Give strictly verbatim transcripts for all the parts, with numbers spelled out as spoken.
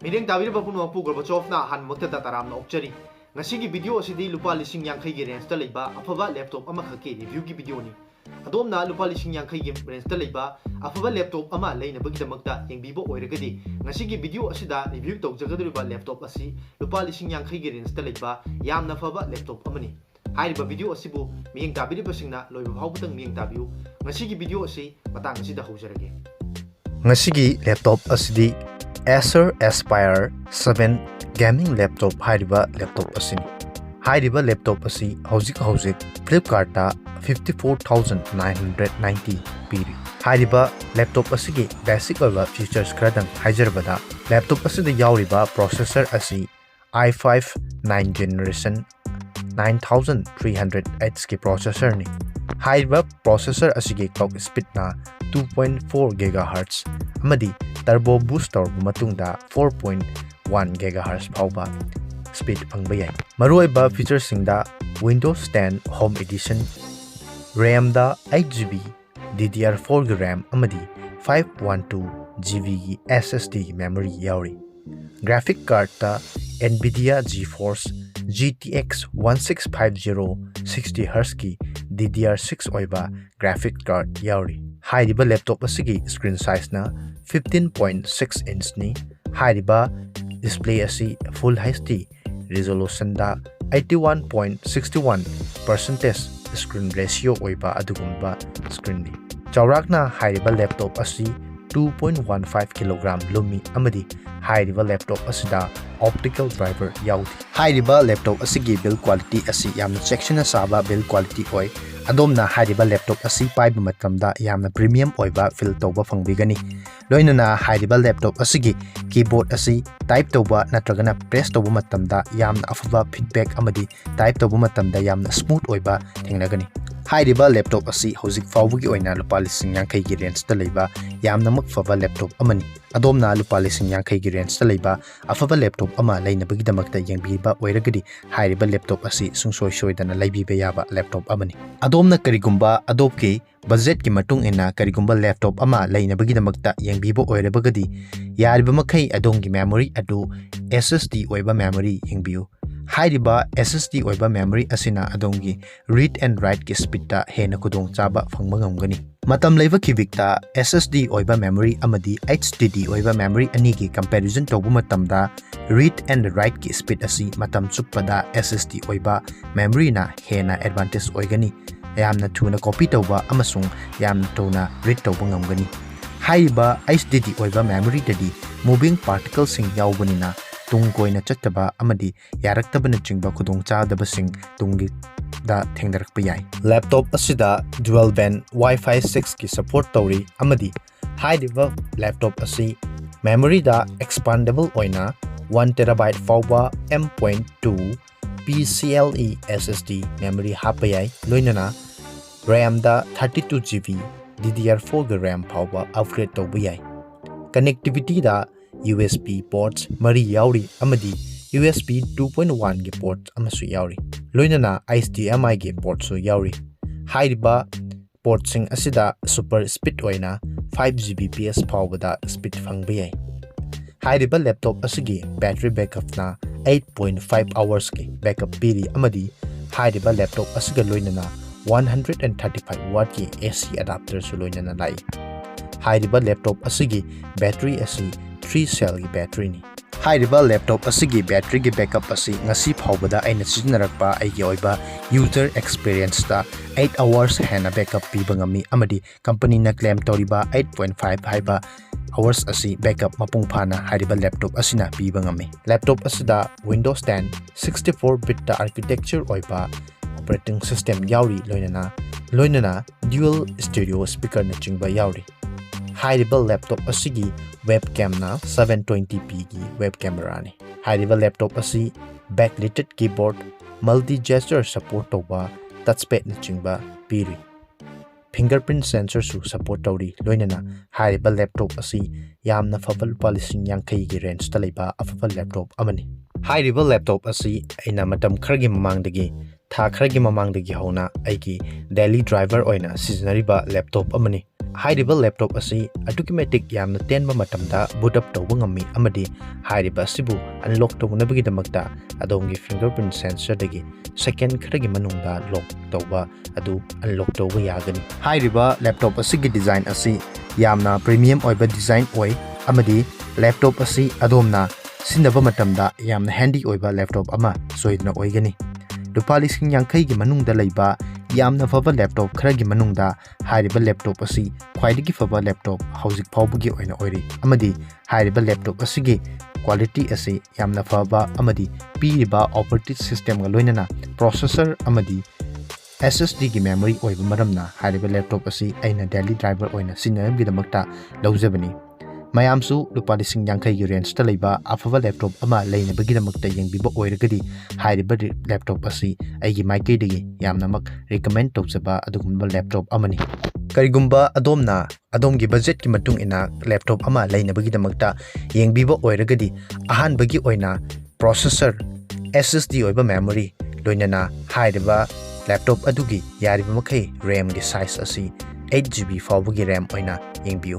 ꯃꯤꯠꯌꯦꯡ ꯇꯥꯕꯤꯔꯤꯕ ꯄꯨꯝꯅꯃꯛꯄꯨ ꯒꯣꯔꯕꯥꯆꯣꯚꯅ ꯑꯍꯥꯟꯕꯃꯛꯇꯗ ꯇꯔꯥꯝꯅ ꯑꯣꯛꯆꯔꯤ꯫ ꯉꯁꯤꯒꯤ video ꯑꯁꯤꯗꯤ ꯂꯨꯄꯥ ꯂꯤꯁꯤꯡ ꯌꯥꯡꯈꯩꯒꯤ rangeꯇ ꯂꯩꯕ ꯑꯐꯕ laptop ꯑꯃꯈꯛꯀꯤ reviewꯒꯤ videoꯅꯤ꯫ ꯑꯗꯣꯝꯅ ꯂꯨꯄꯥ ꯂꯤꯁꯤꯡ ꯌꯥꯡꯈꯩꯒꯤ rangeꯇ ꯂꯩꯕ ꯑꯐꯕ laptop ꯑꯃ ꯂꯩꯅꯕꯒꯤꯗꯃꯛꯇ ꯌꯦꯡꯕꯤꯕ ꯑꯣꯏꯔꯒꯗꯤ, ꯉꯁꯤꯒꯤ video ꯑꯁꯤꯗ review ꯇꯧꯖꯒꯗꯧꯔꯤꯕ laptop ꯑꯁꯤ ꯂꯨꯄꯥ ꯂꯤꯁꯤꯡ ꯌꯥꯡꯈꯩꯒꯤ rangeꯇ ꯂꯩꯕ ꯌꯥꯝꯅ ꯐꯕ laptop ꯑꯃꯅꯤ꯫ ꯍꯥꯏꯔꯤꯕ video ꯑꯁꯤꯕꯨ ꯃꯤꯠꯌꯦꯡ ꯇꯥꯕꯤꯔꯤꯕꯁꯤꯡꯅ ꯂꯣꯏꯕ ꯐꯥꯎꯕꯗꯪ ꯃꯤꯠꯌꯦꯡ ꯇꯥꯕꯤꯌꯨ꯫ ꯉꯁꯤꯒꯤ video ꯑꯁꯤ ꯃꯇꯥꯡ ꯑꯁꯤꯗ ꯍꯧꯖꯔꯒꯦ꯫ ꯉꯁꯤꯒꯤ laptop ꯑꯁꯤꯗꯤ Acer Aspire seven gaming laptop ꯍꯥꯏꯔꯤꯕ laptop ꯑꯁꯤꯅꯤ꯫ ꯍꯥꯏꯔꯤꯕ laptop ꯑꯁꯤ ꯍꯧꯖꯤꯛ ꯍꯧꯖꯤꯛ Flipkartꯇ fifty four thousand nine hundred ninety ꯄꯤꯔꯤ꯫ ꯍꯥꯏꯔꯤꯕ laptop ꯑꯁꯤꯒꯤ basic ꯑꯣꯏꯕ features ꯈꯔꯗꯪ ꯍꯥꯏꯖꯔꯕꯗ, laptop ꯑꯁꯤꯗ ꯌꯥꯎꯔꯤꯕ processor ꯑꯁꯤ i five nine generation nine thousand three hundred Hz ꯀꯤ processorꯅꯤ꯫ ꯍꯥꯏꯔꯤꯕ processor ꯑꯁꯤꯒꯤ clock speedꯅ two point four gigahertz ꯑꯃꯗꯤ turbo boost ꯇꯧꯔꯕ ꯃꯇꯨꯡꯗ four point one gigahertz ꯐꯥꯎꯕ speed ꯐꯪꯕ ꯌꯥꯏ꯫ ꯃꯔꯨꯑꯣꯏꯕ featureꯁꯤꯡꯗ Windows ten Home Edition, RAMꯗ eight GB, DDR fourꯒꯤ RAM ꯑꯃꯗꯤ five one two GBꯒꯤ SSD memory ꯌꯥꯎꯔꯤ꯫ Graphic cardꯇ Nvidia GeForce GTX one six five zero sixty Hzꯀꯤ DDR six ꯑꯣꯏꯕ graphic card ꯌꯥꯎꯔꯤ꯫ ꯍꯥꯏꯔꯤꯕ laptop ꯑꯁꯤꯒꯤ screen sizeꯅ fifteen point six inchꯅꯤ꯫ ꯍꯥꯏꯔꯤꯕ display ꯑꯁꯤ Full HD resolutionꯗ eighty one point six one percentage screen ratio ꯑꯣꯏꯕ ꯑꯗꯨꯒꯨꯝꯕ screenꯅꯤ꯫ ꯆꯥꯎꯔꯥꯛꯅ ꯍꯥꯏꯔꯤꯕ laptop ꯑꯁꯤ two point one five kilogram ꯂꯨꯝꯃꯤ ꯑꯃꯗꯤ ꯍꯥꯏꯔꯤꯕ laptop ꯑꯁꯤꯗ optical driver ꯌꯥꯎꯗꯦ꯫ ꯍꯥꯏꯔꯤꯕ laptop ꯑꯁꯤꯒꯤ build quality ꯑꯁꯤ ꯌꯥꯝꯅ ꯆꯦꯛꯁꯤꯟꯅ ꯁꯥꯕ build quality ꯑꯣꯏ꯫ ꯑꯗꯣꯝꯅ ꯍꯥꯏꯔꯤꯕ laptop ꯑꯁꯤ ꯄꯥꯏꯕ ꯃꯇꯝꯗ ꯌꯥꯝꯅ premium ꯑꯣꯏꯕ feel ꯇꯧꯕ ꯐꯪꯕꯤꯒꯅꯤ꯫ ꯂꯣꯏꯅꯅ ꯍꯥꯏꯔꯤꯕ laptop ꯑꯁꯤꯒꯤ keyboard ꯑꯁꯤ type ꯇꯧꯕ ꯅꯠꯇ꯭ꯔꯒꯅ press ꯇꯧꯕ ꯃꯇꯝꯗ ꯌꯥꯝꯅ ꯑꯐꯕ feedback ꯑꯃꯗꯤ type ꯇꯧꯕ ꯃꯇꯝꯗ ꯌꯥꯝꯅ smooth ꯑꯣꯏꯕ ꯊꯦꯡꯅꯒꯅꯤ꯫ ꯍꯥꯏꯔꯤꯕ ꯂꯦꯞꯇꯣꯞ ꯑꯁꯤ ꯍꯧꯖꯤꯛ ꯐꯥꯎꯕꯒꯤ ꯑꯣꯏꯅ ꯂꯨꯄꯥ ꯂꯤꯁꯤꯡ ꯌꯥꯡꯈꯩꯒꯤ ꯔꯦꯟꯖꯇ ꯂꯩꯕ ꯌꯥꯝꯅꯃꯛ ꯐꯕ ꯂꯦꯞꯇꯣꯞ ꯑꯃꯅꯤ꯫ ꯑꯗꯣꯝꯅ ꯂꯨꯄꯥ ꯂꯤꯁꯤꯡ ꯌꯥꯡꯈꯩꯒꯤ ꯔꯦꯟꯖꯇ ꯂꯩꯕ ꯑꯐꯕ ꯂꯦꯞꯇꯣꯞ ꯑꯃ ꯂꯩꯅꯕꯒꯤꯗꯃꯛꯇ ꯌꯦꯡꯕꯤꯕ ꯑꯣꯏꯔꯒꯗꯤ ꯍꯥꯏꯔꯤꯕ ꯂꯦꯞꯇꯣꯞ ꯑꯁꯤ ꯁꯨꯡꯁꯣꯏ ꯁꯣꯏꯗꯅ ꯂꯩꯕꯤꯕ ꯌꯥꯕ ꯂꯦꯞꯇꯣꯞ ꯑꯃꯅꯤ꯫ ꯑꯗꯣꯝꯅ ꯀꯔꯤꯒꯨꯝꯕ ꯑꯗꯣꯞꯀꯤ ꯕꯖꯦꯠꯀꯤ ꯃꯇꯨꯡ ꯏꯟꯅ ꯀꯔꯤꯒꯨꯝꯕ ꯂꯦꯞꯇꯣꯞ ꯑꯃ ꯂꯩꯅꯕꯒꯤꯗꯃꯛꯇ ꯌꯦꯡꯕꯤꯕ ꯑꯣꯏꯔꯕꯒꯗꯤ ꯌꯥꯔꯤꯕ ꯃꯈꯩ ꯑꯗꯣꯝꯒꯤ ꯃꯦꯃꯣꯔꯤ ꯑꯗꯨ SSD ꯑꯣꯏꯕ ꯃꯦꯃꯣꯔꯤ ꯌꯦꯡꯕꯤꯌꯨ꯫ ꯍꯥꯏꯔꯤꯕ SSD ꯑꯣꯏꯕ ꯃꯦꯃꯣꯔꯤ ꯑꯁꯤꯅ ꯑꯗꯣꯝꯒꯤ read and writeꯀꯤ speedꯇ ꯍꯦꯟꯅ ꯈꯨꯗꯣꯡꯆꯥꯕ ꯐꯪꯕ ꯉꯝꯒꯅꯤ꯫ ꯃꯇꯝ ꯂꯩꯕ ꯈꯤꯕꯤꯛꯇ SSD ꯑꯣꯏꯕ ꯃꯦꯃꯣꯔꯤ ꯑꯃꯗꯤ HDD ꯑꯣꯏꯕ ꯃꯦꯃꯣꯔꯤ ꯑꯅꯤꯒꯤ comparison ꯇꯧꯕ ꯃꯇꯝꯗ read and writeꯀꯤ speed ꯑꯁꯤ ꯃꯇꯝ ꯆꯨꯞꯄꯗ SSD ꯑꯣꯏꯕ ꯃꯦꯃꯣꯔꯤꯅ ꯍꯦꯟꯅ advantage ꯑꯣꯏꯒꯅꯤ꯫ ꯌꯥꯝꯅ ꯊꯨꯅ copy ꯇꯧꯕ ꯑꯃꯁꯨꯡ ꯌꯥꯝꯅ ꯊꯨꯅ read ꯇꯧꯕ ꯉꯝꯒꯅꯤ꯫ ꯍꯥꯏꯔꯤꯕ HDD ꯑꯣꯏꯕ ꯃꯦꯃꯣꯔꯤꯗꯗꯤ moving particleꯁꯤꯡ ꯌꯥꯎꯕꯅꯤꯅ ꯇꯨꯡ ꯀꯣꯏꯅ ꯆꯠꯇꯕ ꯑꯃꯗꯤ ꯌꯥꯔꯛꯇꯕꯅꯆꯤꯡꯕ ꯈꯨꯗꯣꯡꯆꯥꯗꯕꯁꯤꯡ ꯇꯨꯡꯒꯤꯗ ꯊꯦꯡꯅꯔꯛꯄ ꯌꯥꯏ꯫ ꯂꯦꯞꯇꯣꯞ ꯑꯁꯤꯗ dual band Wi-Fi sixꯀꯤ support ꯇꯧꯔꯤ ꯑꯃꯗꯤ ꯍꯥꯏꯔꯤꯕ ꯂꯦꯞꯇꯣꯞ ꯑꯁꯤ ꯃꯦꯃꯣꯔꯤꯗ expandable ꯑꯣꯏꯅ one terabyte ꯐꯥꯎꯕ M point two PCIe SSD memory ꯍꯥꯞꯄ ꯌꯥꯏ, ꯂꯣꯏꯅꯅ RAMꯗ thirty two GB DDR fourꯒꯤ RAM ꯐꯥꯎꯕ upgrade ꯇꯧꯕ ꯌꯥꯏ꯫ Connectivityꯗ USB ports ꯃꯔꯤ ꯌꯥꯎꯔꯤ ꯑꯃꯗꯤ USB two point oneꯒꯤ port ꯑꯃꯁꯨ ꯌꯥꯎꯔꯤ, ꯂꯣꯏꯅꯅ HDMIꯒꯤ portꯁꯨ ꯌꯥꯎꯔꯤ꯫ ꯍꯥꯏꯔꯤꯕ portꯁꯤꯡ ꯑꯁꯤꯗ super speed ꯑꯣꯏꯅ five Gbps ꯐꯥꯎꯕꯗ speed ꯐꯪꯕ ꯌꯥꯏ꯫ ꯍꯥꯏꯔꯤꯕ ꯂꯦꯞꯇꯣꯞ ꯑꯁꯤꯒꯤ battery backupꯅ eight point five hoursꯀꯤ backup ꯄꯤꯔꯤ ꯑꯃꯗꯤ ꯍꯥꯏꯔꯤꯕ ꯂꯦꯞꯇꯣꯞ ꯑꯁꯤꯒ ꯂꯣꯏꯅꯅ one hundred and thirty five wattꯀꯤ AC adapterꯁꯨ ꯂꯣꯏꯅꯅ ꯂꯥꯛꯏ꯫ ꯍꯥꯏꯔꯤꯕ ꯂꯦꯞꯇꯣꯞ ꯑꯁꯤꯒꯤ battery ꯑꯁꯤ three cellꯒꯤ batteryꯅꯤ꯫ ꯍꯥꯏꯔꯤꯕ ꯂꯦꯞꯇꯣꯞ ꯑꯁꯤꯒꯤ batteryꯒꯤ backup ꯑꯁꯤ ꯉꯁꯤ ꯐꯥꯎꯕꯗ ꯑꯩꯅ ꯁꯤꯖꯤꯟꯅꯔꯛꯄ ꯑꯩꯒꯤ ꯑꯣꯏꯕ user experienceꯇ eight hours ꯍꯦꯟꯅ backup ꯄꯤꯕ ꯉꯝꯃꯤ ꯑꯃꯗꯤ companyꯅ claim ꯇꯧꯔꯤꯕ eight point five ꯍꯥꯏꯕ hours ꯑꯁꯤ backup ꯃꯄꯨꯡ ꯐꯥꯅ ꯍꯥꯏꯔꯤꯕ ꯂꯦꯞꯇꯣꯞ ꯑꯁꯤꯅ ꯄꯤꯕ ꯉꯝꯃꯤ꯫ ꯂꯦꯞꯇꯣꯞ ꯑꯁꯤꯗ Windows ten sixty four bitꯇ architecture ꯑꯣꯏꯕ operating system ꯌꯥꯎꯔꯤ, ꯂꯣꯏꯅꯅ ꯂꯣꯏꯅꯅ dual stereo speakerꯅꯆꯤꯡꯕ ꯌꯥꯎꯔꯤ꯫ ꯍꯥꯏꯔꯤꯕ ꯂꯦꯞꯇꯣꯞ ꯑꯁꯤꯒꯤ webcamꯅ seven twenty pꯒꯤ web cameraꯅꯤ꯫ ꯍꯥꯏꯔꯤꯕ ꯂꯦꯞꯇꯣꯞ ꯑꯁꯤ backlighted keyboard, multi gesture support ꯇꯧꯕ touchpadꯅꯆꯤꯡꯕ ꯄꯤꯔꯤ꯫ Fingerprint sensorꯁꯨ support ꯇꯧꯔꯤ꯫ ꯂꯣꯏꯅꯅ ꯍꯥꯏꯔꯤꯕ laptop ꯑꯁꯤ ꯌꯥꯝꯅ ꯐꯕ ꯂꯨꯄꯥ ꯂꯤꯁꯤꯡ ꯌꯥꯡꯈꯩꯒꯤ rangeꯇ ꯂꯩꯕ ꯑꯐꯕ laptop ꯑꯃꯅꯤ꯫ ꯍꯥꯏꯔꯤꯕ laptop ꯑꯁꯤ ꯑꯩꯅ ꯃꯇꯝ ꯈꯔꯒꯤ ꯃꯃꯥꯡꯗꯒꯤ, ꯊꯥ ꯈꯔꯒꯤ ꯃꯃꯥꯡꯗꯒꯤ ꯍꯧꯅ ꯑꯩꯒꯤ daily driver ꯑꯣꯏꯅ ꯁꯤꯖꯤꯟꯅꯔꯤꯕ laptop ꯑꯃꯅꯤ꯫ ꯍꯥꯏꯔꯤꯕ laptop ꯑꯁꯤ ꯑꯗꯨꯛꯀꯤ ꯃꯇꯤꯛ ꯌꯥꯝꯅ ꯇꯦꯟꯕ ꯃꯇꯝꯗ boot up ꯇꯧꯕ ꯉꯝꯃꯤ ꯑꯃꯗꯤ ꯍꯥꯏꯔꯤꯕ ꯑꯁꯤꯕꯨ unlock ꯇꯧꯅꯕꯒꯤꯗꯃꯛꯇ ꯑꯗꯣꯝꯒꯤ fingerprint sensorꯗꯒꯤ second ꯈꯔꯒꯤ ꯃꯅꯨꯡꯗ lock ꯇꯧꯕ ꯑꯗꯨ unlock ꯇꯧꯕ ꯌꯥꯒꯅꯤ꯫ ꯍꯥꯏꯔꯤꯕ laptop ꯑꯁꯤꯒꯤ design ꯑꯁꯤ ꯌꯥꯝꯅ premium ꯑꯣꯏꯕ design ꯑꯣꯏ ꯑꯃꯗꯤ laptop ꯑꯁꯤ ꯑꯗꯣꯝꯅ ꯁꯤꯖꯤꯟꯅꯕ ꯃꯇꯝꯗ ꯌꯥꯝꯅ handy ꯑꯣꯏꯕ laptop ꯑꯃ ꯁꯣꯏꯗꯅ ꯑꯣꯏꯒꯅꯤ꯫ ꯂꯨꯄꯥ ꯂꯤꯁꯤꯡ ꯌꯥꯡꯈꯩꯒꯤ ꯃꯅꯨꯡꯗ ꯂꯩꯕ ꯌꯥꯝꯅ ꯐꯕ laptop ꯈꯔꯒꯤ ꯃꯅꯨꯡꯗ ꯍꯥꯏꯔꯤꯕ laptop ꯑꯁꯤ ꯈ꯭ꯋꯥꯏꯗꯒꯤ ꯐꯕ laptop ꯍꯧꯖꯤꯛ ꯐꯥꯎꯕꯒꯤ ꯑꯣꯏꯅ ꯑꯣꯏꯔꯤ ꯑꯃꯗꯤ ꯍꯥꯏꯔꯤꯕ laptop ꯑꯁꯤꯒꯤ quality ꯑꯁꯤ ꯌꯥꯝꯅ ꯐꯕ ꯑꯃꯗꯤ ꯄꯤꯔꯤꯕ operating systemꯒ ꯂꯣꯏꯅꯅ processor ꯑꯃꯗꯤ SSDꯒꯤ memory ꯑꯣꯏꯕ ꯃꯔꯝꯅ ꯍꯥꯏꯔꯤꯕ laptop ꯑꯁꯤ ꯑꯩꯅ daily driver ꯑꯣꯏꯅ ꯁꯤꯖꯤꯟꯅꯅꯕꯒꯤꯗꯃꯛꯇ ꯂꯧꯖꯕꯅꯤ꯫ ꯃꯌꯥꯝꯁꯨ ꯂꯨꯄꯥ ꯂꯤꯁꯤꯡ ꯌꯥꯡꯈꯩꯒꯤ rangeꯇ ꯂꯩꯕ ꯑꯐꯕ laptop ꯑꯃ ꯂꯩꯅꯕꯒꯤꯗꯃꯛꯇ ꯌꯦꯡꯕꯤꯕ ꯑꯣꯏꯔꯒꯗꯤ ꯍꯥꯏꯔꯤꯕ ꯔꯤ-, laptop ꯑꯁꯤ ꯑꯩꯒꯤ ꯃꯥꯏꯀꯩꯗꯒꯤ ꯌꯥꯝꯅꯃꯛ recommend ꯇꯧꯖꯕ ꯑꯗꯨꯒꯨꯝꯂꯕ laptop ꯑꯃꯅꯤ꯫ ꯀꯔꯤꯒꯨꯝꯕ ꯑꯗꯣꯝꯅ ꯑꯗꯣꯝꯒꯤ budgetꯀꯤ ꯃꯇꯨꯡ ꯏꯟꯅ laptop ꯑꯃ ꯂꯩꯅꯕꯒꯤꯗꯃꯛꯇ ꯌꯦꯡꯕꯤꯕ ꯑꯣꯏꯔꯒꯗꯤ ꯑꯍꯥꯟꯕꯒꯤ ꯑꯣꯏꯅ processor, SSD ꯑꯣꯏꯕ memory, ꯂꯣꯏꯅꯅ ꯍꯥꯏꯔꯤꯕ laptop ꯑꯗꯨꯒꯤ ꯌꯥꯔꯤꯕ ꯃꯈꯩ RAMꯒꯤ size ꯑꯁꯤ eight GB ꯐꯥꯎꯕꯒꯤ RAM ꯑꯣꯏꯅ ꯌꯦꯡꯕꯤꯌꯨ꯫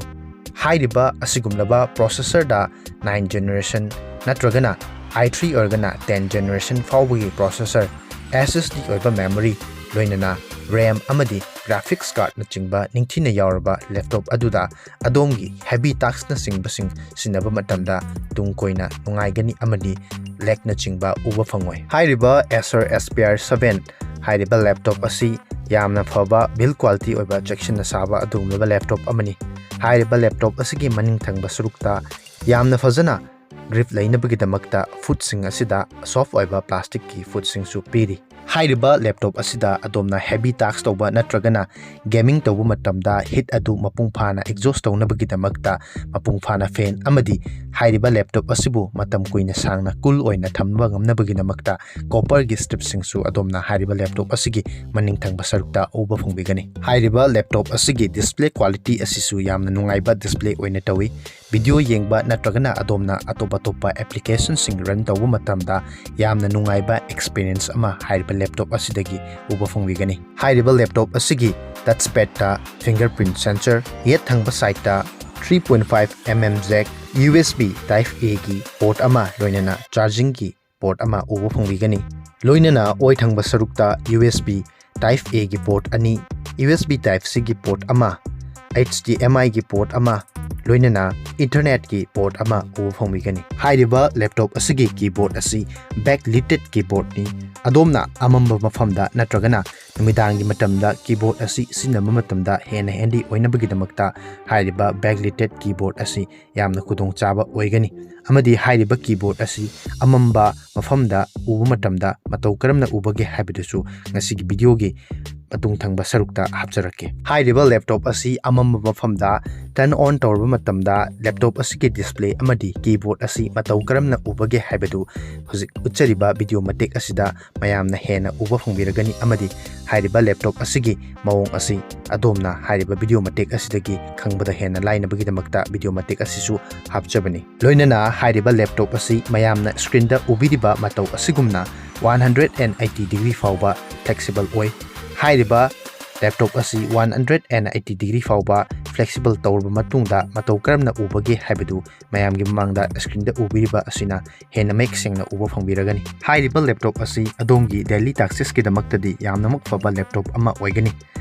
ꯍꯥꯏꯔꯤꯕ ꯑꯁꯤꯒꯨꯝꯂꯕ processorꯗ nine generation ꯅꯠꯇ꯭ꯔꯒꯅ i three ꯑꯣꯏꯔꯒꯅ ten generation ꯐꯥꯎꯕꯒꯤ processor, SSD ꯑꯣꯏꯕ memory, ꯂꯣꯏꯅꯅ RAM ꯑꯃꯗꯤ graphics cardꯅꯆꯤꯡꯕ ꯅꯤꯡꯊꯤꯅ ꯌꯥꯎꯔꯕ laptop ꯑꯗꯨꯗ ꯑꯗꯣꯝꯒꯤ heavy taskꯅꯆꯤꯡꯕꯁꯤꯡ ꯁꯤꯖꯤꯟꯅꯕ ꯃꯇꯝꯗ ꯇꯨꯡ ꯀꯣꯏꯅ ꯅꯨꯡꯉꯥꯏꯒꯅꯤ ꯑꯃꯗꯤ lagꯅꯆꯤꯡꯕ ꯎꯕ ꯐꯪꯉꯣꯏ꯫ ꯍꯥꯏꯔꯤꯕ Acer Aspire seven ꯍꯥꯏꯔꯤꯕ laptop ꯑꯁꯤ ꯌꯥꯝꯅ ꯐꯕ build quality ꯑꯣꯏꯕ ꯆꯦꯛꯁꯤꯟꯅ ꯁꯥꯕ ꯑꯗꯨꯒꯨꯝꯂꯕ laptop ꯑꯃꯅꯤ꯫ ꯍꯥꯏꯔꯤꯕ laptop ꯑꯁꯤꯒꯤ ꯃꯅꯤꯡ ꯊꯪꯕ ꯁꯔꯨꯛꯇ ꯌꯥꯝꯅ ꯐꯖꯅ grip ꯂꯩꯅꯕꯒꯤꯗꯃꯛꯇ footꯁꯤꯡ ꯑꯁꯤꯗ soft ꯑꯣꯏꯕ plasticꯀꯤ footꯁꯤꯡꯁꯨ ꯄꯤꯔꯤ꯫ ꯍꯥꯏꯔꯤꯕ ꯂꯦꯞꯇꯣꯞ ꯑꯁꯤꯗ ꯑꯗꯣꯝꯅ heavy task ꯇꯧꯕ ꯅꯠꯇ꯭ꯔꯒꯅ gaming ꯇꯧꯕ ꯃꯇꯝꯗ heat ꯑꯗꯨ ꯃꯄꯨꯡ ꯐꯥꯅ exhaust ꯇꯧꯅꯕꯒꯤꯗꯃꯛꯇ ꯃꯄꯨꯡ ꯐꯥꯅ fan ꯑꯃꯗꯤ ꯍꯥꯏꯔꯤꯕ ꯂꯦꯞꯇꯣꯞ ꯑꯁꯤꯕꯨ ꯃꯇꯝ ꯀꯨꯏꯅ ꯁꯥꯡꯅ cool ꯑꯣꯏꯅ ꯊꯝꯕ ꯉꯝꯅꯕꯒꯤꯗꯃꯛꯇ copperꯒꯤ stripꯁꯤꯡꯁꯨ ꯑꯗꯣꯝꯅ ꯍꯥꯏꯔꯤꯕ ꯂꯦꯞꯇꯣꯞ ꯑꯁꯤꯒꯤ ꯃꯅꯤꯡ ꯊꯪꯕ ꯁꯔꯨꯛꯇ ꯎꯕ ꯐꯪꯕꯤꯒꯅꯤ꯫ ꯍꯥꯏꯔꯤꯕ ꯂꯦꯞꯇꯣꯞ ꯑꯁꯤꯒꯤ display quality ꯑꯁꯤꯁꯨ ꯌꯥꯝꯅ ꯅꯨꯡꯉꯥꯏꯕ display ꯑꯣꯏꯅ ꯇꯧꯏ꯫ Video ꯌꯦꯡꯕ ꯅꯠꯇ꯭ꯔꯒꯅ ꯑꯗꯣꯝꯅ ꯑꯇꯣꯞ ꯑꯇꯣꯞꯄ applicationꯁꯤꯡ run ꯇꯧꯕ ꯃꯇꯝꯗ ꯌꯥꯝꯅ ꯅꯨꯡꯉꯥꯏꯕ experience ꯑꯃ ꯍꯥꯏꯔꯤꯕ ꯂꯦꯞꯇꯣꯞ ꯑꯁꯤꯗꯒꯤ ꯎꯕ ꯐꯪꯕꯤꯒꯅꯤ꯫ ꯍꯥꯏꯔꯤꯕ ꯂꯦꯞꯇꯣꯞ ꯑꯁꯤꯒꯤ touchpadꯇ fingerprint sensor, ꯌꯦꯠ ꯊꯪꯕ sideꯇ three point five mm jack, USB Type Aꯒꯤ port ꯑꯃ ꯂꯣꯏꯅꯅ chargingꯒꯤ port ꯑꯃ ꯎꯕ ꯐꯪꯕꯤꯒꯅꯤ꯫ ꯂꯣꯏꯅꯅ ꯑꯣꯏ ꯊꯪꯕ ꯁꯔꯨꯛꯇ USB Type Aꯒꯤ port ꯑꯅꯤ, USB Type Cꯒꯤ port ꯑꯃ, HDMIꯒꯤ port ꯑꯃ, ꯂꯣꯏꯅꯅ Ethernetꯀꯤ port ꯑꯃ ꯎꯕ ꯐꯪꯕꯤꯒꯅꯤ꯫ ꯍꯥꯏꯔꯤꯕ ꯂꯦꯞꯇꯣꯞ ꯑꯁꯤꯒꯤ keyboard ꯑꯁꯤ backlighted keyboardꯅꯤ꯫ ꯑꯗꯣꯝꯅ ꯑꯃꯝꯕ ꯃꯐꯝꯗ ꯅꯠꯇ꯭ꯔꯒꯅ ꯅꯨꯃꯤꯗꯥꯡꯒꯤ ꯃꯇꯝꯗ keyboard ꯑꯁꯤ ꯁꯤꯖꯤꯟꯅꯕ ꯃꯇꯝꯗ ꯍꯦꯟꯅ handy ꯑꯣꯏꯅꯕꯒꯤꯗꯃꯛꯇ ꯍꯥꯏꯔꯤꯕ backlighted keyboard ꯑꯁꯤ ꯌꯥꯝꯅ ꯈꯨꯗꯣꯡꯆꯥꯕ ꯑꯣꯏꯒꯅꯤ꯫ ꯑꯃꯗꯤ ꯍꯥꯏꯔꯤꯕ keyboard ꯑꯁꯤ ꯑꯃꯝꯕ ꯃꯐꯝꯗ ꯎꯕ ꯃꯇꯝꯗ ꯃꯇꯧ ꯀꯔꯝꯅ ꯎꯕꯒꯦ ꯍꯥꯏꯕꯗꯨꯁꯨ ꯉꯁꯤꯒꯤ videoꯒꯤ ꯃꯇꯨꯡ ꯊꯪꯕ ꯁꯔꯨꯛꯇ ꯍꯥꯞꯆꯔꯛꯀꯦ꯫ ꯍꯥꯏꯔꯤꯕ ꯂꯦꯞꯇꯣꯞ ꯑꯁꯤ ꯑꯃꯝꯕ ꯃꯐꯝꯗ turn on ꯇꯧꯔꯕ ꯃꯇꯝꯗ ꯂꯦꯞꯇꯣꯞ ꯑꯁꯤꯒꯤ display ꯑꯃꯗꯤ keyboard ꯑꯁꯤ ꯃꯇꯧ ꯀꯔꯝꯅ ꯎꯕꯒꯦ ꯍꯥꯏꯕꯗꯨ ꯍꯧꯖꯤꯛ ꯎꯠꯆꯔꯤꯕ video ꯃꯇꯦꯛ ꯑꯁꯤꯗ ꯃꯌꯥꯝꯅ ꯍꯦꯟꯅ ꯎꯕ ꯐꯪꯕꯤꯔꯒꯅꯤ꯫ ꯑꯃꯗꯤ ꯍꯥꯏꯔꯤꯕ ꯂꯦꯞꯇꯣꯞ ꯑꯁꯤꯒꯤ ꯃꯑꯣꯡ ꯑꯁꯤ ꯑꯗꯣꯝꯅ ꯍꯥꯏꯔꯤꯕ video ꯃꯇꯦꯛ ꯑꯁꯤꯗꯒꯤ ꯈꯪꯕꯗ ꯍꯦꯟꯅ ꯂꯥꯏꯅꯕꯒꯤꯗꯃꯛꯇ video ꯃꯇꯦꯛ ꯑꯁꯤꯁꯨ ꯍꯥꯞꯆꯕꯅꯤ꯫ ꯂꯣꯏꯅꯅ ꯍꯥꯏꯔꯤꯕ ꯂꯦꯞꯇꯣꯞ ꯑꯁꯤ ꯃꯌꯥꯝꯅ screenꯗ ꯎꯕꯤꯔꯤꯕ ꯃꯇꯧ ꯑꯁꯤꯒꯨꯝꯅ one hundred and eighty degree ꯐꯥꯎꯕ flexible ꯑꯣꯏ꯫ ꯍꯥꯏꯔꯤꯕ ꯂꯦꯞꯇꯣꯞ ꯑꯁꯤ one hundred and eighty degree ꯐꯥꯎꯕ flexible ꯇꯧꯔꯕ ꯃꯇꯨꯡꯗ ꯃꯇꯧ ꯀꯔꯝꯅ ꯎꯕꯒꯦ ꯍꯥꯏꯕꯗꯨ ꯃꯌꯥꯝꯒꯤ ꯃꯃꯥꯡꯗ screenꯗ ꯎꯕꯤꯔꯤꯕ ꯑꯁꯤꯅ ꯍꯦꯟꯅ ꯃꯌꯦꯛ ꯁꯦꯡꯅ ꯎꯕ ꯐꯪꯕꯤꯔꯒꯅꯤ꯫ ꯍꯥꯏꯔꯤꯕ ꯂꯦꯞꯇꯣꯞ ꯑꯁꯤ ꯑꯗꯣꯝꯒꯤ daily taskꯁꯀꯤꯗꯃꯛꯇꯗꯤ ꯌꯥꯝꯅꯃꯛ ꯐꯕ ꯂꯦꯞꯇꯣꯞ ꯑꯃ ꯑꯣꯏꯒꯅꯤ꯫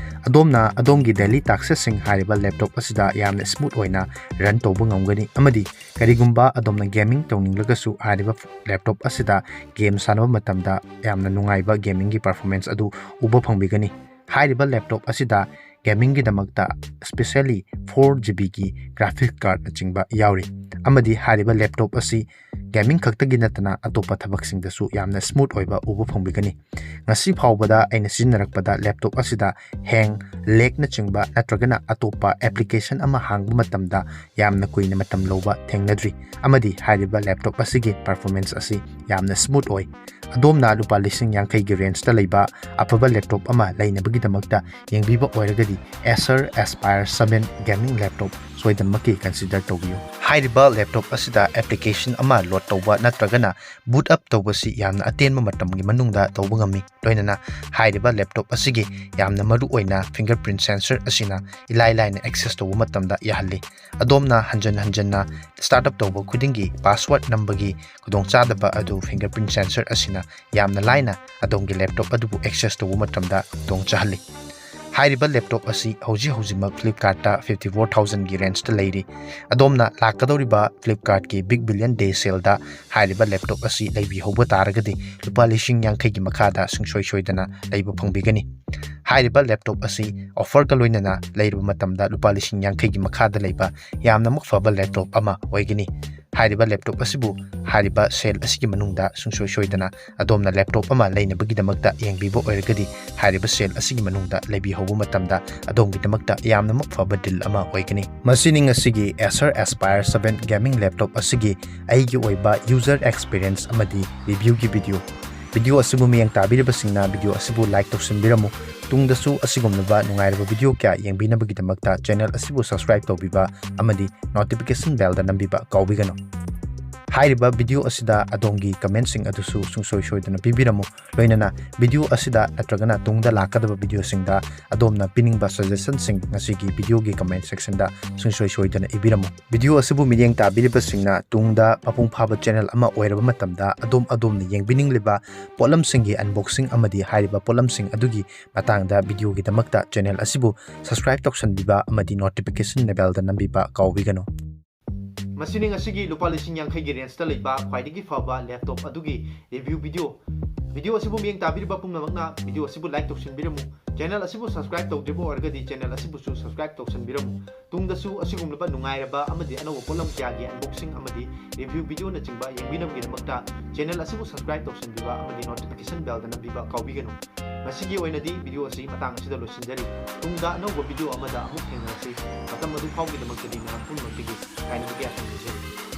ꯑꯗꯣꯝꯅ ꯑꯗꯣꯝꯒꯤ daily taskꯁꯤꯡ ꯍꯥꯏꯔꯤꯕ ꯂꯦꯞꯇꯣꯞ ꯑꯁꯤꯗ ꯌꯥꯝꯅ smooth ꯑꯣꯏꯅ run ꯇꯧꯕ ꯉꯝꯒꯅꯤ꯫ ꯑꯃꯗꯤ ꯀꯔꯤꯒꯨꯝꯕ ꯑꯗꯣꯝꯅ gaming ꯇꯧꯅꯤꯡꯂꯒꯁꯨ ꯍꯥꯏꯔꯤꯕ ꯂꯦꯞꯇꯣꯞ ꯑꯁꯤꯗ game ꯁꯥꯟꯅꯕ ꯃꯇꯝꯗ ꯌꯥꯝꯅ ꯅꯨꯡꯉꯥꯏꯕ gamingꯒꯤ performance ꯑꯗꯨ ꯎꯕ ꯐꯪꯕꯤꯒꯅꯤ꯫ ꯍꯥꯏꯔꯤꯕ ꯂꯦꯞꯇꯣꯞ ꯑꯁꯤꯗ gamingꯒꯤꯗꯃꯛꯇ specially four GBꯒꯤ graphic cardꯅꯆꯤꯡꯕ ꯌꯥꯎꯔꯤ꯫ ꯑꯃꯗꯤ ꯍꯥꯏꯔꯤꯕ ꯂꯦꯞꯇꯣꯞ ꯑꯁꯤ ꯒꯦꯃꯤꯡ ꯈꯛꯇꯒꯤ ꯅꯠꯇꯅ ꯑꯇꯣꯞꯄ ꯊꯕꯛꯁꯤꯡꯗꯁꯨ ꯌꯥꯝꯅ ꯁ꯭ꯃꯨꯠ ꯑꯣꯏꯕ ꯎꯕ ꯐꯪꯕꯤꯒꯅꯤ꯫ ꯉꯁꯤ ꯐꯥꯎꯕꯗ ꯑꯩꯅ ꯁꯤꯖꯤꯟꯅꯔꯛꯄꯗ ꯂꯦꯞꯇꯣꯞ ꯑꯁꯤꯗ ꯍꯦꯡ, ꯂꯦꯒꯅꯆꯤꯡꯕ ꯅꯠꯇ꯭ꯔꯒꯅ ꯑꯇꯣꯞꯄ ꯑꯦꯄ꯭ꯂꯤꯀꯦꯁꯟ ꯑꯃ ꯍꯥꯡꯕ ꯃꯇꯝꯗ ꯌꯥꯝꯅ ꯀꯨꯏꯅ ꯃꯇꯝ ꯂꯧꯕ ꯊꯦꯡꯅꯗ꯭ꯔꯤ꯫ ꯑꯃꯗꯤ ꯍꯥꯏꯔꯤꯕ ꯂꯦꯞꯇꯣꯞ ꯑꯁꯤꯒꯤ ꯄꯔꯐꯣꯔꯃꯦꯟꯁ ꯑꯁꯤ ꯌꯥꯝꯅ ꯁ꯭ꯃꯨꯠ ꯑꯣꯏ꯫ ꯑꯗꯣꯝꯅ ꯂꯨꯄꯥ ꯂꯤꯁꯤꯡ ꯌꯥꯡꯈꯩꯒꯤ ꯔꯦꯟꯖꯇ ꯂꯩꯕ ꯑꯐꯕ ꯂꯦꯞꯇꯣꯞ ꯑꯃ ꯂꯩꯅꯕꯒꯤꯗꯃꯛꯇ ꯌꯦꯡꯕꯤꯕ ꯑꯣꯏꯔꯒꯗꯤ Acer Aspire seven Gaming Laptop ꯁꯣꯏꯗꯅꯃꯛꯀꯤ ꯀꯟꯁꯤꯗꯔ ꯇꯧꯕꯤꯌꯨ꯫ ꯍꯥꯏꯔꯤꯕ ꯂꯦꯞꯇꯣꯞ ꯑꯁꯤꯗ ꯑꯦꯄ꯭ꯂꯤꯀꯦꯁꯟ ꯑꯃ ꯂꯣꯗ ꯇꯧꯕ ꯅꯠꯇ꯭ꯔꯒꯅ ꯕꯨꯠ ꯑꯞ ꯇꯧꯕꯁꯤ ꯌꯥꯝꯅ ꯑꯇꯦꯟꯕ ꯃꯇꯝꯒꯤ ꯃꯅꯨꯡꯗ ꯇꯧꯕ ꯉꯝꯃꯤ꯫ ꯂꯣꯏꯅꯅ ꯍꯥꯏꯔꯤꯕ ꯂꯦꯞꯇꯣꯞ ꯑꯁꯤꯒꯤ ꯌꯥꯝꯅ ꯃꯔꯨ ꯑꯣꯏꯅ ꯐꯤꯡꯒꯔ ꯄ꯭ꯔꯤꯟꯠ ꯁꯦꯟꯁꯔ ꯑꯁꯤꯅ ꯏꯂꯥꯏ ꯂꯥꯏꯅ ꯑꯦꯛꯁꯦꯁ ꯇꯧꯕ ꯃꯇꯝꯗ ꯌꯥꯍꯜꯂꯤ꯫ ꯑꯗꯣꯝꯅ ꯍꯟꯖꯟ ꯍꯟꯖꯟꯅ ꯁ꯭ꯇꯥꯔꯠ ꯑꯞ ꯇꯧꯕ ꯈꯨꯗꯤꯡꯒꯤ ꯄꯥꯁꯋꯥꯔꯗ ꯅꯝꯕꯒꯤ ꯈꯨꯗꯣꯡꯆꯥꯗꯕ ꯑꯗꯨ ꯐꯤꯡꯒꯔ ꯄ꯭ꯔꯤꯟꯠ ꯁꯦꯟꯁꯔ ꯑꯁꯤꯅ ꯌꯥꯝꯅ ꯂꯥꯏꯅ ꯑꯗꯣꯝꯒꯤ ꯂꯦꯞꯇꯣꯞ ꯑꯗꯨꯕꯨ ꯑꯦꯛꯁꯦꯁ ꯇꯧꯕ ꯃꯇꯝꯗ ꯈꯨꯗꯣꯡ ꯆꯥꯍꯜꯂꯤ꯫ ꯍꯥꯏꯔꯤꯕ ꯂꯦꯞꯇꯣꯞ ꯑꯁꯤ ꯍꯧꯖꯤꯛ ꯍꯧꯖꯤꯛꯃꯛ ꯐ꯭ꯂꯤꯞꯀꯥꯔꯠꯇ fifty four thousandꯒꯤ ꯔꯦꯟꯖꯇ ꯂꯩꯔꯤ꯫ ꯑꯗꯣꯝꯅ ꯂꯥꯛꯀꯗꯧꯔꯤꯕ ꯐ꯭ꯂꯤꯞꯀꯥꯔꯠꯀꯤ ꯕꯤꯒ ꯕꯤꯂꯤꯌꯟ ꯗꯦ ꯁꯦꯜꯗ ꯍꯥꯏꯔꯤꯕ ꯂꯦꯞꯇꯣꯞ ꯑꯁꯤ ꯂꯩꯕꯤꯍꯧꯕ ꯇꯥꯔꯒꯗꯤ ꯂꯨꯄꯥ ꯂꯤꯁꯤꯡ ꯌꯥꯡꯈꯩꯒꯤ ꯃꯈꯥꯗ ꯁꯨꯡꯁꯣꯏ ꯁꯣꯏꯗꯅ ꯂꯩꯕ ꯐꯪꯕꯤꯒꯅꯤ꯫ ꯍꯥꯏꯔꯤꯕ ꯂꯦꯞꯇꯣꯞ ꯑꯁꯤ ꯑꯣꯐꯔꯒ ꯂꯣꯏꯅꯅ ꯂꯩꯔꯕ ꯃꯇꯝꯗ ꯂꯨꯄꯥ ꯂꯤꯁꯤꯡ ꯌꯥꯡꯈꯩꯒꯤ ꯃꯈꯥꯗ ꯂꯩꯕ ꯌꯥꯝꯅꯃꯛ ꯐꯕ ꯂꯦꯞꯇꯣꯞ ꯑꯃ ꯑꯣꯏꯒꯅꯤ꯫ ꯍꯥꯏꯔꯤꯕ ꯂꯦꯞꯇꯣꯞ ꯑꯁꯤꯕꯨ ꯍꯥꯏꯔꯤꯕ ꯁꯦꯜ ꯑꯁꯤꯒꯤ ꯃꯅꯨꯡꯗ ꯁꯨꯡꯁꯣꯏ ꯁꯣꯏꯗꯅ ꯑꯗꯣꯝꯅ ꯂꯦꯞꯇꯣꯞ ꯑꯃ ꯂꯩꯅꯕꯒꯤꯗꯃꯛꯇ ꯌꯦꯡꯕꯤꯕ ꯑꯣꯏꯔꯒꯗꯤ ꯍꯥꯏꯔꯤꯕ ꯁꯦꯜ ꯑꯁꯤꯒꯤ ꯃꯅꯨꯡꯗ ꯂꯩꯕꯤꯍꯧꯕ ꯃꯇꯝꯗ ꯑꯗꯣꯝꯒꯤꯗꯃꯛꯇ ꯌꯥꯝꯅꯃꯛ ꯐꯕ ꯗꯤꯜ ꯑꯃ ꯑꯣꯏꯒꯅꯤ꯫ ꯃꯁꯤꯅꯤ ꯉꯁꯤꯒꯤ Acer Aspire seven Gaming Laptop ꯑꯁꯤꯒꯤ ꯑꯩꯒꯤ ꯑꯣꯏꯕ ꯌꯨꯖꯔ ꯑꯦꯛꯁꯄꯤꯔꯤꯌꯦꯟꯁ ꯑꯃꯗꯤ ꯔꯤꯚ꯭ꯌꯨꯒꯤ ꯚꯤꯗꯤꯑꯣ꯫ ꯚꯤꯗꯤꯑꯣ ꯑꯁꯤꯕꯨ ꯃꯤꯠꯌꯦꯡ ꯇꯥꯕꯤꯔꯤꯕꯁꯤꯡꯅ ꯚꯤꯗꯤꯑꯣ ꯑꯁꯤꯕꯨ ꯂꯥꯏꯛ ꯇꯧꯁꯤꯟꯕꯤꯔꯝꯃꯨ꯫ ꯇꯨꯡꯗꯁꯨ ꯑꯁꯤꯒꯨꯝꯂꯕ ꯅꯨꯡꯉꯥꯏꯔꯕ ꯚꯤꯗꯤꯑꯣ ꯀꯌꯥ ꯌꯦꯡꯕꯤꯅꯕꯒꯤꯗꯃꯛꯇ ꯆꯦꯅꯦꯜ ꯑꯁꯤꯕꯨ ꯁꯕꯁꯀ꯭ꯔꯥꯏꯕ ꯇꯧꯕꯤꯕ ꯑꯃꯗꯤ ꯅꯣꯇꯤꯐꯤꯀꯦꯁꯟ ꯕꯦꯜꯗ ꯅꯝꯕꯤꯕ ꯀꯥꯎꯕꯤꯒꯅꯨ꯫ ꯍꯥꯏꯔꯤꯕ ꯚꯤꯗꯤꯑꯣ ꯑꯁꯤꯗ ꯑꯗꯣꯝꯒꯤ ꯀꯃꯦꯟꯁꯤꯡ ꯑꯗꯨꯁꯨ ꯁꯨꯡꯁꯣꯏ ꯁꯣꯏꯗꯅ ꯄꯤꯕꯤꯔꯝꯃꯨ꯫ ꯂꯣꯏꯅꯅ ꯚꯤꯗꯤꯑꯣ ꯑꯁꯤꯗ ꯅꯠꯇ꯭ꯔꯒꯅ ꯇꯨꯡꯗ ꯂꯥꯛꯀꯗꯕ ꯚꯤꯗꯤꯑꯣꯁꯤꯡꯗ ꯑꯗꯣꯝꯅ ꯄꯤꯅꯤꯡꯕ ꯁꯖꯦꯁꯟꯁꯤꯡ ꯉꯁꯤꯒꯤ ꯚꯤꯗꯤꯑꯣꯒꯤ ꯀꯃꯦꯟ ꯁꯦꯛꯁꯟꯗ ꯁꯨꯡꯁꯣꯏ ꯁꯣꯏꯗꯅ ꯏꯕꯤꯔꯝꯃꯨ꯫ ꯚꯤꯗꯤꯑꯣ ꯑꯁꯤꯕꯨ ꯃꯤꯠꯌꯦꯡ ꯇꯥꯕꯤꯔꯤꯕꯁꯤꯡꯅ ꯇꯨꯡꯗ ꯃꯄꯨꯡ ꯐꯥꯕ ꯆꯦꯅꯦꯜ ꯑꯃ ꯑꯣꯏꯔꯕ ꯃꯇꯝꯗ ꯑꯗꯣꯝ ꯑꯗꯣꯝꯅ ꯌꯦꯡꯕꯤꯅꯤꯡꯂꯤꯕ ꯄꯣꯠꯂꯝꯁꯤꯡꯒꯤ ꯑꯟꯕꯣꯛꯁꯤꯡ ꯑꯃꯗꯤ ꯍꯥꯏꯔꯤꯕ ꯄꯣꯠꯂꯝꯁꯤꯡ ꯑꯗꯨꯒꯤ ꯃꯇꯥꯡꯗ ꯚꯤꯗꯤꯑꯣꯒꯤꯗꯃꯛꯇ ꯆꯦꯅꯦꯜ ꯑꯁꯤꯕꯨ ꯁꯕꯁꯀ꯭ꯔꯥꯏꯕ ꯇꯧꯁꯟꯕꯤꯕ ꯑꯃꯗꯤ ꯅꯣꯇꯤꯐꯤꯀꯦꯁꯟ ꯕꯦꯜꯗ ꯅꯝꯕꯤꯕ ꯀꯥꯎꯕꯤꯒꯅꯨ꯫ ꯃꯁꯤꯅꯤ ꯉꯁꯤꯒꯤ ꯂꯨꯄꯥ ꯂꯤꯁꯤꯡ ꯌꯥꯡꯈꯩꯒꯤ ꯔꯦꯟꯖꯇ ꯂꯩꯕ ꯈ꯭ꯋꯥꯏꯗꯒꯤ ꯐꯕ ꯂꯦꯞꯇꯣꯞ ꯑꯗꯨꯒꯤ ꯔꯤꯚ꯭ꯌꯨ ꯚꯤꯗꯤꯑꯣ꯫ ꯚꯤꯗꯤꯑꯣ ꯑꯁꯤꯕꯨ ꯃꯤꯠꯌꯦꯡ ꯇꯥꯕꯤꯔꯤꯕ ꯄꯨꯝꯅꯃꯛꯅ ꯚꯤꯗꯤꯑꯣ ꯑꯁꯤꯕꯨ ꯂꯥꯏꯛ ꯇꯧꯁꯤꯟꯕꯤꯔꯝꯃꯨ꯫ Channel ꯑꯁꯤꯕꯨ subscribe ꯇꯧꯗ꯭ꯔꯤꯕ ꯑꯣꯏꯔꯒꯗꯤ channel ꯑꯁꯤꯕꯨꯁꯨ subscribe ꯇꯧꯁꯟꯕꯤꯔꯝꯃꯨ꯫ ꯇꯨꯡꯗꯁꯨ ꯑꯁꯤꯒꯨꯝꯂꯕ ꯅꯨꯡꯉꯥꯏꯔꯕ ꯑꯃꯗꯤ ꯑꯅꯧꯕ ꯄꯣꯠꯂꯝ ꯀꯌꯥꯒꯤ unboxing ꯑꯃꯗꯤ review videoꯅꯆꯤꯡꯕ ꯌꯦꯡꯕꯤꯅꯕꯒꯤꯗꯃꯛꯇ channel ꯑꯁꯤꯕꯨ subscribe ꯇꯧꯁꯟꯕꯤꯕ ꯑꯃꯗꯤ notification bellꯗ ꯅꯝꯕꯤꯕ ꯀꯥꯎꯕꯤꯒꯅꯨ꯫ ꯉꯁꯤꯒꯤ ꯑꯣꯏꯅꯗꯤ video ꯑꯁꯤ ꯃꯇꯥꯡ ꯑꯁꯤꯗ ꯂꯣꯏꯁꯤꯟꯖꯔꯤ꯫ ꯇꯨꯡꯗ ꯑꯅꯧꯕ video ꯑꯃꯗ ꯑꯃꯨꯛ ꯊꯦꯡꯅꯔꯁꯤ꯫ ꯃꯇꯝ ꯑꯗꯨ ꯐꯥꯎꯒꯤꯗꯃꯛꯇꯗꯤ ꯃꯌꯥꯝ ꯄꯨꯝꯅꯃꯛꯇꯒꯤ ꯀꯥꯏꯅꯕ ꯀꯌꯥ ꯊꯝꯖꯔꯤ꯫